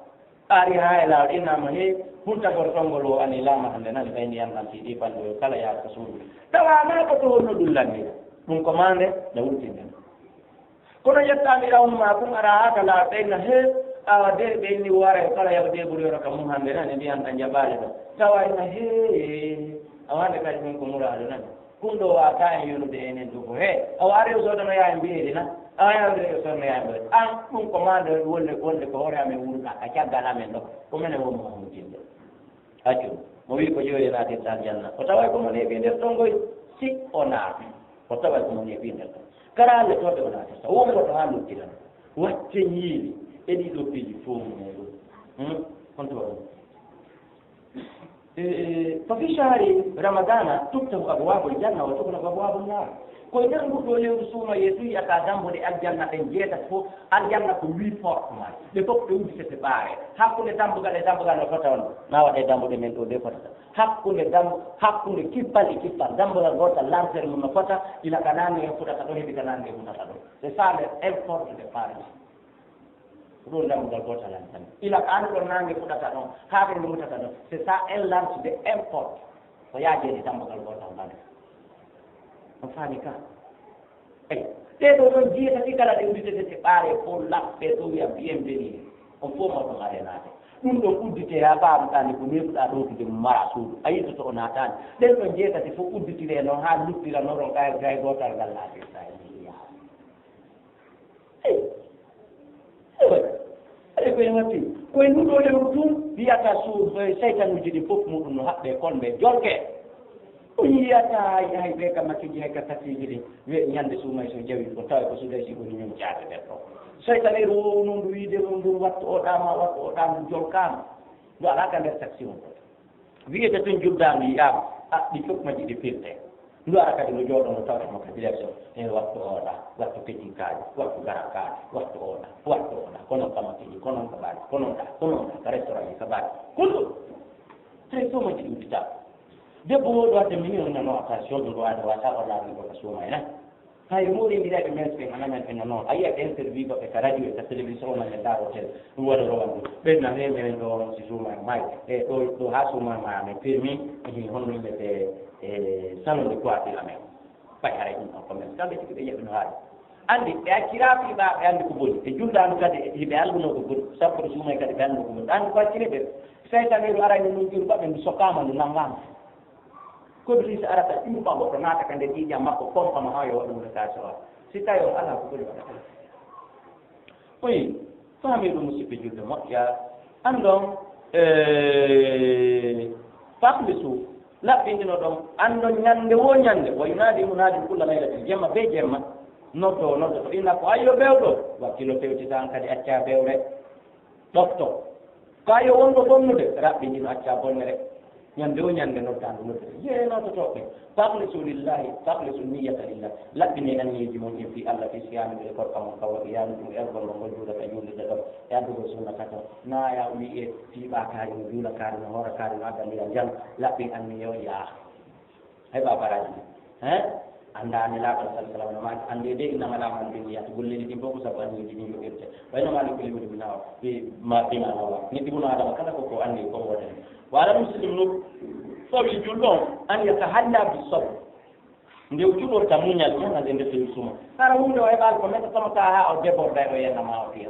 ari haa e laawol, innama he huntagol konngol o ani laama hannde nani ɓay ndiyan ɗan tiiɗi fanɗo yo kala yaha ka suudu. Tawa ma ko to honno ɗum lanni. Ɗum ko maande na wurtinde. Kono yettaami rawnu ma kun ara haa ka laawol ɓe inna he awa de ɓe inni wara yo kala yaw de ɓuri yoro ka mum hannde nani ndiyan ɗan jaɓaali ɗo. Tawa inna he awa nde kadi min ko muraadu nani. Kun ɗo waata en yonude enen ɗo ko he. Awa ari o soodanoya en mbiyeɗi na. Awa ari o soodanoya en mbiyeɗi. An ɗum ko maande wonde, wonde ko hoore amen wurɗa ka caggal amen ɗo. Ko menen wonmo huntinde. Accu. Mo wi ko joyi naatirta aljanna. O taway ko mo neeɓi nder ɗon goy. Si o naati. O taway ko mo neeɓi nder ɗon. Kala alle toɓe o naatirta. Wonko to haa luttiran. Wacce ñiiri. E ɗiɗo piiji fof mo neeɗum. Hmm? Honto waɗi? E, e, ففي شهر رمضان تفتح أبواب الجنة وتغلق أبواب النار. Ko e nder nguu ɗoo lewru suumaye ɗum yiyata dambuɗe aljanna ɗen jeetati fof, aljanna ko huit porte maa. Ɗe fof ɗe udditete ɓaare. Hakkunde dambugal e dambugal no fota on. Na waɗe dambuɗe men ɗo ɗe fotata. Hakkunde dambu-, hakkunde kippal e kippal. Dambugal gootal lancer mum no fota, ila ka naange en fuɗata ɗo, heɓi ka naange en fuɗata ɗo. C'est ça le, un porte de paradis. Ko ɗum dambugal gootal an tan. Ila ko an ɗon naange fuɗata ɗon, haa ɓe mutata ɗon. C'est ça, un large de un porte. Ko yaajeede dambugal gootal ngal. On faami ka? Eyi. Ɗee ɗoo ɗon jeetati kala ɗe udditete ɓaare fof laɓɓe ɗo wiya bienvenue. On fof mawɗo ngaɗe naate. Ɗum ɗon uddite haa paamɗaa ni ko neeɓuɗaa ɗowtude mara suudu. A yiltoto o naataani. Ɗen ɗon jeetati fof udditire noon haa luttira noon ɗon kay gay gootal ngal laatirta e ndiyam. Eyi. Eyi. Eyi, ko en watti. Ko e nduu ɗoo lewru tun, wiyata su-, e seytanuuji ɗin fof muɗum no haɓɓe kon ɓe jolke. On yiyata hay, hay ɓe ka makiji, hay ka kasiiji ɗin. Wiye ñande suumay so jawi ko tawa ko suuday si woni ñum jaade nder ɗo. Seytaneeru o non ndu wiide ɗum, ɗum wattu o ɗaama, wattu o ɗaama, ndu jolkaama. Ndu alaa ka nder taxi on. Wiyete tun juddaandu yiyaama, a, ɗi fof majji ɗi pirte. Ndu ara kadi ndu jooɗo ndu tawata mo ka direction, e wattu oɗa, wattu keccinkaaji, wattu garankaaji, wattu oɗa, wattu oɗa, ko noon ka makkeji, ko noon ka baali, ko noon ɗa, ko noon ɗa, ka restaurant ji, ka baali. Kullu. Très tôt majji ɗi uddita. Debbo wo ɗo adde mini on nano attention ɗum ɗo adde wata o laaɓi ko ka suuma ena. Hay moorindiraɓe men ɓen ana men ɓen noon. A yiya ɓe interview ɓe ka radio e ka télévision, na men daaro tel. Ɗum waɗa ɗo wonde. Ɓen na he men ɗo si suuma e may. E ɗo, ɗo ha suuma e may amen permis. E honno yimɓe ɓe, e salon de coiffure amen. Fay haray ɗum ɗon ko men. Kamɓe tigi ɓe yeɓɓino haali. Anndi ɓe accira fii ɓa ɓe anndi ko boni. Ɓe juldaano kadi hiɓe annduno ko boni. Sappo ɗo suuma e kadi ɓe annduno ko boni. Anndi ko accire ɓe. Seytaneeru arayno ɗum jurɓa ɓe ndu sokkaama ndu nanngaama. Ko Iblis arata ƴuuɓa goɗɗo naata ka nder ƴiiƴam makko, pompa mo haa yo waɗu nde ka sowa. Si tawi on alaa ko ɓuri waɗata. Oyi, faami ɗum musidɓe julɓe moƴƴa. Anndon, eh, fahlisu, laɓɓindino ɗon. Anndon ñannde wo ñannde, wa yunaadi munaadin kulla laylatin, jemma be jemma. Noddo, noddo, to inna ko ayyo bewɗo, wakkilo fewtitaan kadi acca bewre. Ɗofto. Kaa yo wonɗo bonnude, raɓɓindino, acca bonnere. Ñande o ñande noddaandu noddude. Yeenototooɓe. Fakhlisu lillahi, fakhlisu niyyata lillah. Laɓɓinee anniyeeji mon ɗin fii Allah, fii siyaanude e korka mon, kawa ɓe yaanude ɗum e ergol ngol, ngol juulata juulirde ɗon, e addugol sunna ka ton. Naa yaa o wi'i e fii ɓaa kaari no juula, kaari no hoora, kaari no adda ndiyan jam. Laɓɓin anniye o yaa. Heɓa baraaji ɗin. Hein? Annda Nelaaɗo sallallahu alaihi wasallam no maaki, annde de, innamal a'malu binniyat, golleeji ɗin fof ko sabu anniyeeji ɗin yoɓirte. Wa innamaa likulli imri'in ma nawa, fi ma, fima nawa. Neɗɗo ibnu Adama kala ko, ko anniyi ko wota. Wa ala muslim no fawi julɗo on, an yatahalla bis sabr. Nde o cuɗorta muñal, ñande nde tawi suma. Hara hunde o heɓaali ko mettatamo ka haa o déborda e o yenna ma o fiya.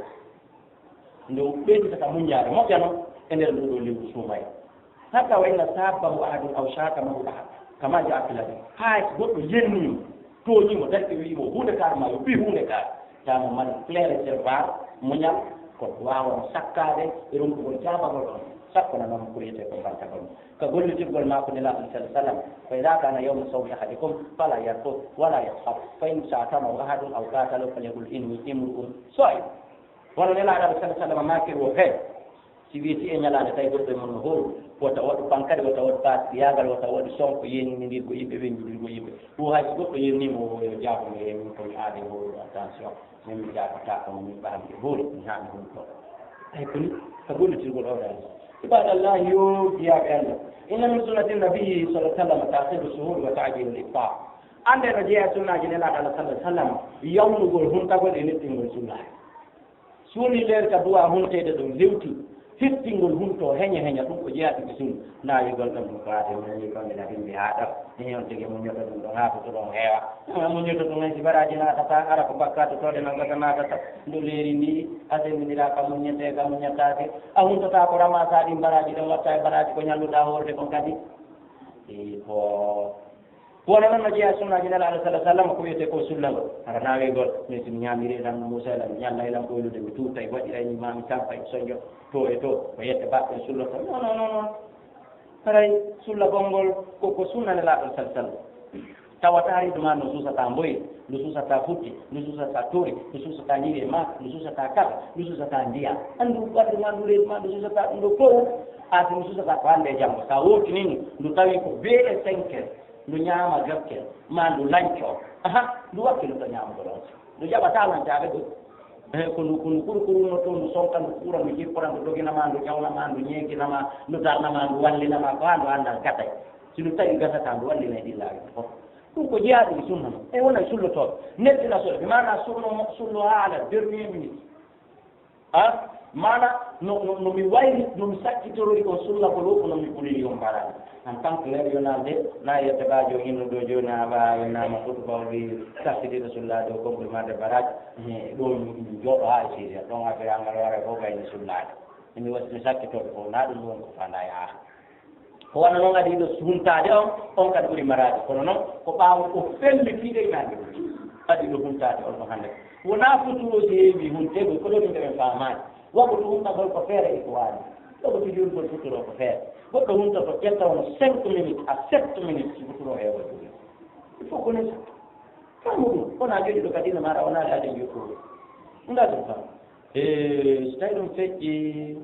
Nde o ɓeyditata muññaare moƴƴa non e nder ndu ɗo lewru suumayee. Hatta wa inna saabbahu ahadun aw shaatamahu ahad, kama jaa fil hadith. Haa si goɗɗo yenni mo, tooñi mo, darti wi'i mo huunde kaari ma yo ɓi huunde kaari. Tamo mari clair et cerbar, muñal, ko waawano sakkaade e ronkugol jaabagol on. Sakko na noon ko wiyetee ko bantagol mo. Ka gollitirgol maako Nelaaɗo sallallahu alaihi wasallam, fa idha kana yawmu sawmi ahadikum fala yarfuth wala yafkhar, fa in shaatamahu ahadun aw qatalahu falyaqul inni imru'un sa'im. Kono Nelaaɗo Alla sallallahu alaihi wasallam maakiri o, he, si weeti e ñalaande tawi goɗɗo e mon no hooru, wota waɗu pankari, wota waɗu paasiyaagal, wota waɗu sonko, yeñindirgo yimɓe, weññindirgo yimɓe. Ɗum hay so goɗɗo yennii mo, o yo jaabo mo, e min ko mi aade hoorude, attention, min mi jaabotaako mo, min ɓaami e hoori, mi haa mi humto. Ay ko ni, ka gollitirgol o dal. Ibadallahi, yo jiyaaɓe Alla. Inna min sunnati nabiyyi sallallahu alaihi wasallam ta'khiru suhur wa ta'jilu al-iftar. Annde no jeyaa sunnaaji Nelaaɗo Alla sallallahu alaihi wasallam, yawnugol huntagol e nettingol sunnaaji. Suuni leer ka duwa hunteede ɗum hewti, hittingol hunto heña heña, ɗum ko jeyaa ɗum e sunna. Naawigol ɗon ɗum faade, mo ni ko nde na bimbi haa ɗo. Ni on tigi muññoto ɗum ɗon haa foto ɗon heewa. Ah, muññoto ɗum hay si baraaji naatata, ara ko bakkaatu toode nan gasa naatata. Ndu leeri ndi, a sendindira ka muññete, ka muññataake. A huntata ko ramasa ɗin baraaji ɗon, watta e baraaji ko ñalluɗa hoorde kon kadi. Ii ko Kono noon no jeyaa sunnaaji Nelaaɗo sallallahu alaihi wasallam ko wiyetee ko sullagol. Hara naawigol, min si mi ñaamiri lan Muusa lan, mi ñalla lan ɓoylude, mi tuuta e waɗira ni ma mi tampa e sonjo to e to, ko yette baɗɗo e sulloto. Non, non, non, non. Haray sullagol ngol ko, ko sunna Nelaaɗo sallallahu alaihi wasallam. Tawata hari ɗum no suusata mboyi, no suusata futti, no suusata tori, no suusata ñiiri e ma, no suusata kala, no suusata ndiya. Anndu ɓanndu ma, ndu reedu ma, no suusata ɗum ɗo fof. A si no suusata ko hannde e janngo. Sa wootini ndu, ndu tawi ko bee e senkel. Ndu ñaama jokke, maa ndu lanco. Aha, ndu wakkilo to ñaamugo ɗon. Ndu jaɓataa lancaaɓe ɗum. Eh, ko ndu, ko ndu kurkuru no to, ndu sonka, ndu kuura, ndu jippora, ndu dogina ma, ndu ƴawna ma, ndu ñeegina ma, ndu darna ma, ndu wallina ma, ko haa ndu annda gatay. Si ndu tawi gasata, ndu wallina e ɗillaaɓe fof. Ɗum ko jeyaa ɗum sunna non. E wona e sullotooɓe. Neltina so, bi maana sunno mo, sullo haa ala dernier minute. A, maana no, no, no mi wayri, no mi sakkitorori on sulla ko ɗo, kono mi ɓuri yo mbaɗa. En tant que leer yonande, na yetta ba jo hinno ɗo joni a ba yonnama foto ba wi sakkitide sulla ɗo ko ɓuri made baraji. Ɗo mi joɗo ha e siri, ɗon affaire angal wara ko gayni sulla. Mi wasi mi sakkitoɗo ko na ɗum won ko fanda ya. Ko wano noon adi ɗo huntaade on, on kadi ɓuri maraade. Kono noon, ko ɓaawo o fellitiiɗo e maande ɗum. Adi ɗo huntaade on no hannde. Wonaa futuro si heewi hunteego, ko ɗo min ɓe faamaani. Waɗu ɗum huntagol ko feere e ko waali. Ɗo ko tigi yurgol futuro ko feere. Goɗɗo huntoto ƴetta won cinq minutes à sept minutes si futuro heewa juuli. Il faut connaître. Kam ɗum, wonaa joɗi ɗo kadi no mara, wonaa laade joɗɗo. Ndaa ɗum kam. E so tawi ɗum feƴƴi,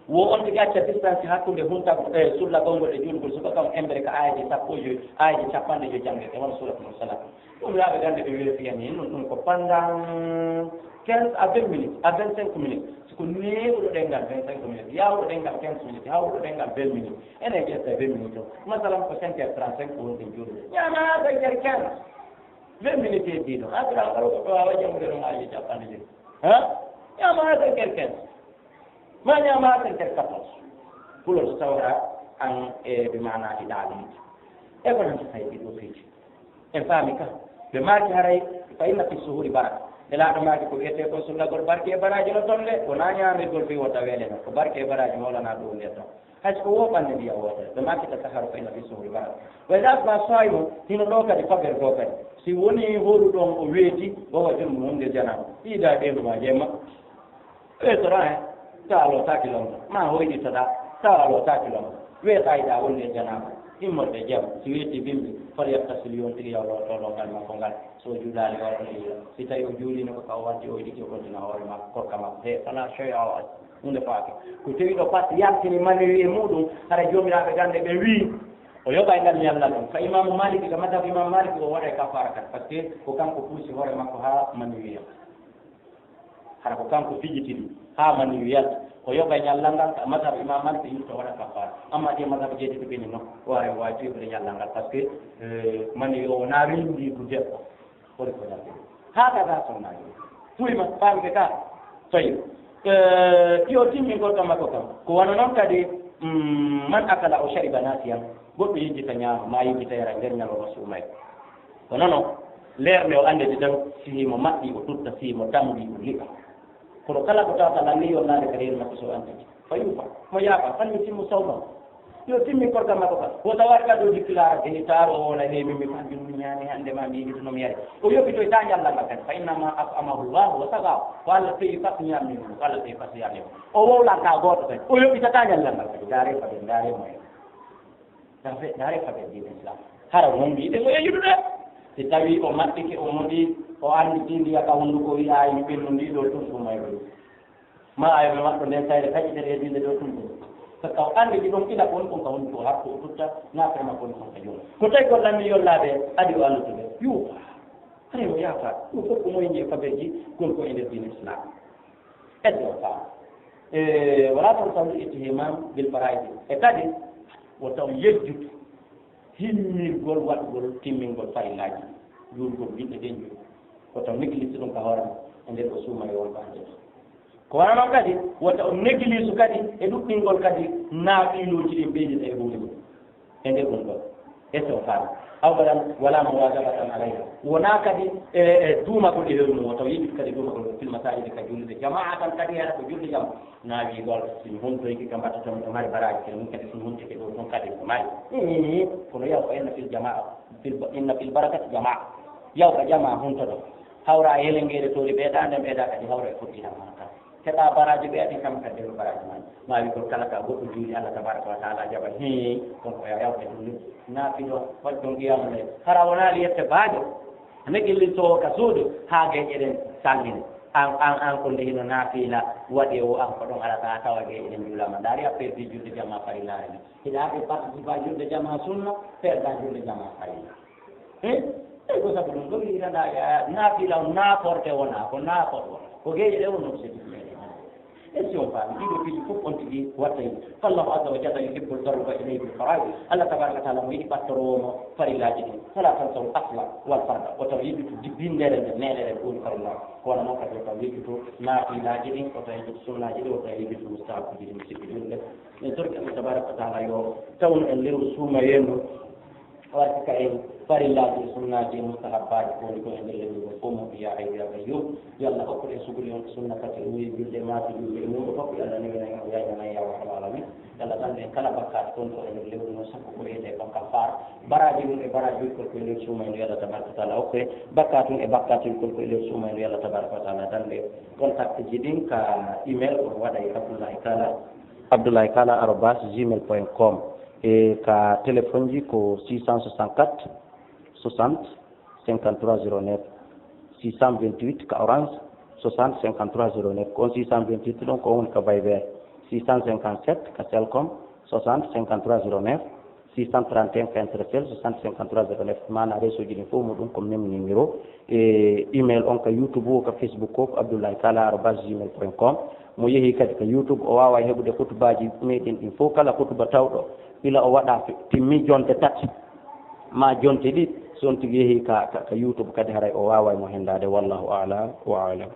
wo on tigi acca distance hakkunde hunta, e sullagol ngol e julgol subaka on embere ka aayeeje sappo e joy, aayeeje capanɗe joy jannge, e won suuratul Mursalat. Ɗum laaɓe gannde ɓe weefiya ni, ɗum, ɗum ko pendant quinze à vingt minutes, à vingt-cinq minutes. Si ko neewuɗo ɗenngal vingt-cinq minutes, yaawuɗo ɗenngal quinze minutes, hawruɗo ɗenngal vingt minutes. Enen ƴetta vingt minutes o. Masalan ko cinq heures trente-cinq ko woni ɗen juulde. Ñaama haa cinq heures quinze. Vingt minutes e dix ɗo. Après, encore ko ɗo wawa jamude ɗo ngaji capanɗe joyi. Ha? Ñama ha cinq heures quinze. Ma ñama ha cinq heures quatorze. Kulol sawra an e ɓe mana ɗi ɗaɗi. E ko nan sai ɗi ɗo fiji. En faami ka. Ɓe maaki haray, fa inna fi suhuri baraka. Nelaaɗo maaki ko wiyetee ko sunnagol barke e baraaji no toon de, wonaa ñaamirgol fii wota weele non. Ko barke e baraaji mawlanaa ɗum woni e toon. Hay so ko wooɓande ndiyam wootere, ɓe maaki tasaharu fa inna fi suhuri baraka. Wa idaa asbaha saa'imu, hino ɗoo kadi faber goo kadi. Si wonii horu ɗon o weeti, o wa junubu mum nde janaaba. Iidaa ɓeendu maa jemma. Weetora hen, tawa a lootaaki lomta. Ma hoyɗitoɗaa, tawa a lootaaki lomta. Weetaa yiɗaa wonde e janaaba. Immorde jam, si weetii bimbi, falyaghtasil, yo on tigi yaw lootoo lootol makko ngal. So o juulaali, o waɗa niyya. Si tawii o juuliino ko ka o waddi, o yiɗi o kontina hoore makko, korka makko. He, fala shay'a, o acca. Huunde faaka. Ko tawi ɗo pat yaltini mani e muɗum, hara joomiraaɓe gannde ɓe wii, o yoɓay ngal ñallal ɗum. Ka Imaamu Maaliki, ka madhab Imaamu Maaliki, o waɗay kafaara kan. Parce que ko kanko puusi hoore makko haa mani wiya. Hara ko kanko fijiti ɗum, haa mani yalti. O yoɓay ñallal ngal, ka madhab Imam Malik, yimɓe waɗa kafaara. Amma ɗi madhab jeeɗiɗi ɓe ni non, o wawi, o wawi ƴeewtude ñallal ngal, parce que, eh, mani o wona rendiigu debbo. Holi ko ñalde. Haa ka ga sonnaaji. Fuy ma, faamde ka. Tawi. Eh, yo timmingol kam makko kam. Ko wano non kadi, mm, man akala o shariba nasiyan. Goɗɗo yejjita ñaama, ma yejjita yara nder ñalawma suumay. Kono non, leer nde o annditi tan, si mo maɓɓi, o tutta, si mo tambi, o liɓa. Kono kala ko tawata lanni yonnaade ka reedu makko, so o annditi, fa yufa, mo yaafa, fal yutimmu sawmahu. Yo timmi korka makko ka. Wota waɗ ka ɗo jikki laara, heni taaro o wona, heni min mi fambi, mi ñaami hannde ma, mi yiɗi no mi yari. O yoɓitoy ta ñalla ma kadi. Fa innama at'amahu Allahu wa saqahu. Ko Allah feyi fas ñaamni mo, ko Allah feyi fas yarni mo. O wowlan ka gooto kadi. O yoɓita ta ñalla ma kadi. Ndaare fa ɓe, ndaare mo en. Ndaare, ndaare ka ɓe diine Islam. Hara won mbiɗen o yeñude. Si tawi o maɓɓike, o moɗi, o annditi ndiya ka hunnduko, wi'a, "Ay, mi ɓennu ndi ɗo tun ɗum may ɗum." Ma ay, mi waɗɗo nden tayre taƴi ɗe reedinde ɗo tun ɗum. So taw anndi ɗi ɗon ila kon, kon ka hunnduko, hakko o tutta, na fema kon, kon ka joom. Ko tawi ko lanni yollaade, adi o annditude. Yuufa. Hare o yaafa. Ɗum fof ko moye njiye fabeeji, kon ko e nder diine Islam. Eddo o faama. E, wala tan taw ittihimam bil faraidi. E kadi, o taw yejjutu himmirgol waɗugol timmingol farillaaji, juulgol julɗe ɗen juul. O taw négligé ɗum ka hoore mum, e nder o suuma e won ko anndata. Ko wano noon kadi, wota o négligé kadi e ɗuɗɗingol kadi naafiilooji ɗin ɓeydiɗa e hoore mum. E nder ɗum ɗo, est-ce que o faami? Aw walan, wala muwazabatan alayha. Wonaa kadi e, e duumagol e hoore mum, o taw yiɗi kadi duumagol fil masajidi ka julde jamaatan kadi, hara ko julde jam. Naawii gol, so mi huntoyki ka mbatta toon, ko mari baraaji, kono min kadi so mi huntike ɗo toon kadi ko mari. Ii, kono yaw ko inna fil jamaa, fil, inna fil barakati jamaa. Yaw ka jamaa huntoɗo. Hawra e helengeere toori ɓeyda, nden ɓeyda kadi hawra e foddiral maa kan. Keɓa baraaji ɓe adi kam kadi heɓa baraaji maa. Ma wi ko kala ka goɗɗo juuli Allah tabaraka wa taala jaɓa. Hii, kono ko yaw yawde ɗum ni. Naafilo, waɗi ɗum qiyamu layl. Hara wona li yette baajo. Neɗɗo lilto ka suudu, haa geeƴe ɗen sallini. An, an, an ko nde hino naafila waɗi o, an ko ɗon alata tawa geeƴe ɗen juulama. Ndaari a perdi julde jama farillaare ni. Hiɗa ɓe participé julde jama sunna, perda julde jama farilla. Eh? Tawi ko sabu ɗum, ɗum yiɗanɗa, eh, naafila on naaforte wona, ko naaforte wona. Ko geeƴe ɗe wonno ko sedi meɗen. Est-ce que on faami? Ɗiɗo piiji fof on tigi watta yimɓe. Fallahu azza wa jalla yuhibbul tagarruba ilayhi bil fara'id. Allah tabaraka wa taala mo yiɗi ɓattoroowo mo farillaaji ɗin. Fala tansaw al asla wal farda. O taw yejjutu di-, binndere nden, neɗere ɗum farilla. Ko wano noon kadi o taw yejjutu naafilaaji ɗin, o taw yejjutu sunnaaji ɗin, o taw yejjutu mustahabbuuji ɗin, mi sikki ɗum ɗe. Min torki Allah tabaraka wa taala yo tawnu en lewru suumayee ndu. Warti ka en farillaaji e sunnaaji e mustahabbaaji ko woni ko e nder lewru ndu fof mo ya hayyu ya qayyum. Yo Allah hokku en suguli on sunna kadi o wi'i julde e maafe julde e mum fof yo Allah newina en o yaynana en ya rabbal alamin. Yo Allah dandu en kala bakkaat kon ko e nder lewru ndu sakko ko wiyetee kon kaffaara. Baraaji mum e baraaji woni kon ko e nder suumayee ndu yo Allah tabaraka wa taala hokku en. Bakkaat mum e bakkaat woni kon ko e nder suumayee ndu yo Allah tabaraka wa taala dandu en. Contact ji ɗin ka email on waɗa e Abdoulaye Kala. Abdoulaye Kala arobase gmail point com. E ka téléphone ji ko six cent soixante-quatre soixante cinquante-trois zéro neuf, six cent vingt-huit ka Orange, soixante cinquante-trois zéro neuf, ko on six cent vingt-huit ɗon ko on woni ka Viber, six cent cinquante-sept ka Celcom, soixante cinquante-trois zéro neuf, six cent trente et un ka Intercell, soixante cinquante-trois zéro neuf, maana réseau ji ɗin fof muɗum ko même numéro, e email on ka YouTube o, ka Facebook o, ko Abdoulaye Kala arobase gmail point com. Mo yehi kadi ka YouTube, o wawa heɓude hutubaji meɗen ɗin fof, kala hutuba tawɗo ila o waɗa timmi jonte tati. ma jonte ɗiɗi, so on tigi yehi ka, ka, ka YouTube kadi, haray o waaway mo hendaade. Wallahu a'lam wa a'lam.